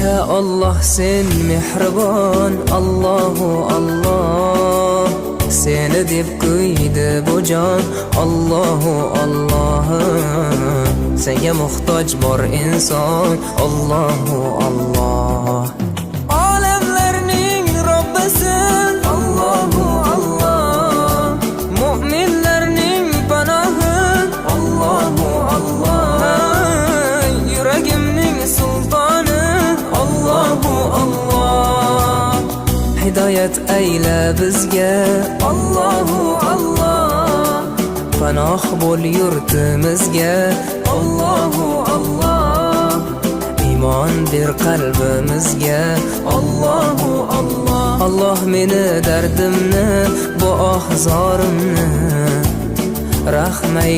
Ya Alloh, sen mehribon, Allohu Alloh. Seni deb kuydi bu jon, Allohu Alloh. Senga muhtoj bor inson, Allohu Alloh. Olamlarning Robbisi, Allohu Alloh. Mu'minlarning panohi, Allohu Alloh. Yuragimning sultoni, Allohu Alloh. Hidoyat ayla bizga, Allohu Alloh. Panoh bo'l yurtimizga, Allohu Alloh. Iymon ber qalbimizga, Allohu Alloh. Alloh, meni dardimni, bu oh zorimni rahmay.